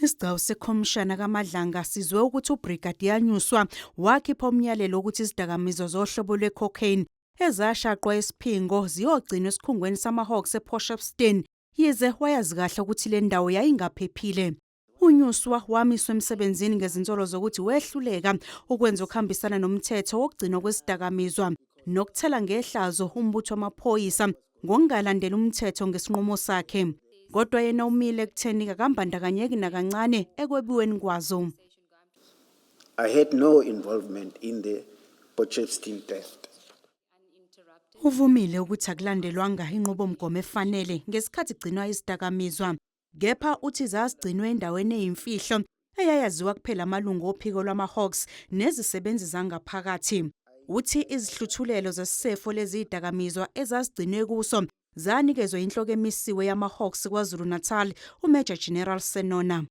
Isigcawu sekhomishana kaMadlanga sizwe ukuthi uBrigadier Nyuswa wakhipha umyalelo wokuthi izidakamizwa zohlobo lwe-cocaine ezashaqwa eSiphingo ziyogcinwa esikhungweni sama-Hawks ePort Shepstone, yize wayazi kahle ukuthi le ndawo yayingaphephile. UNyuswa wamiswa emsebenzini ngezinsolo zokuthi wehluleka ukwenza okuhambisana nomthetho wokugcinwa kwezidakamizwa nokuthela ngehlazo umbutho wamaphoyisa ngokungalandeli umthetho ngesinqumo sakhe. Kodwa yena umile ekutheni kakambandakanyeki nakancane ekwebiweni kwazo. I had no involvement in the Potchefstroom theft. Uvumile ukuthi akulandelwanga inqubomgomo efanele ngesikhathi kugcinwa izidakamizwa. Kepha uthi zazigcinwe endaweni eyimfihlo eyayaziwa kuphela amalungu ophiko lwama-Hawks nezisebenzi zangaphakathi. Uthi izihluthulelo zesisefo lezidakamizwa ezazigcinwe kuso zanikezwa inhloko emisiwe yama-Hawks KwaZulu-Natal, uMajor General Senona.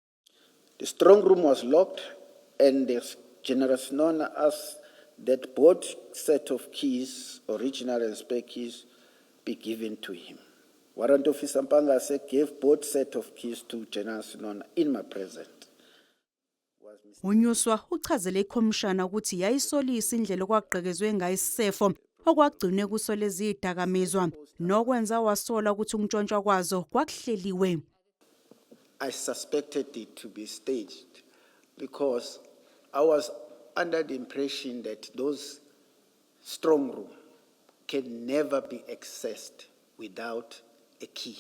The strong room was locked and the General Senona asked that both set of keys, original and spare keys, be given to him. Warrant Officer Mpangase gave both set of keys to General Senona in my presence. UNyuswa uchazele ikhomishana ukuthi yayisolisa indlela okwagqekezwe ngayo isisefo okwagcinwe kuso lezi dakamizwa nokwenza wasola ukuthi ukuntshontshwa kwazo kwakuhleliwe. I suspected it to be staged because I was under the impression that those strong room can never be accessed without a key.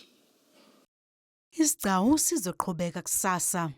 Isigcawu sizoqhubeka kusasa.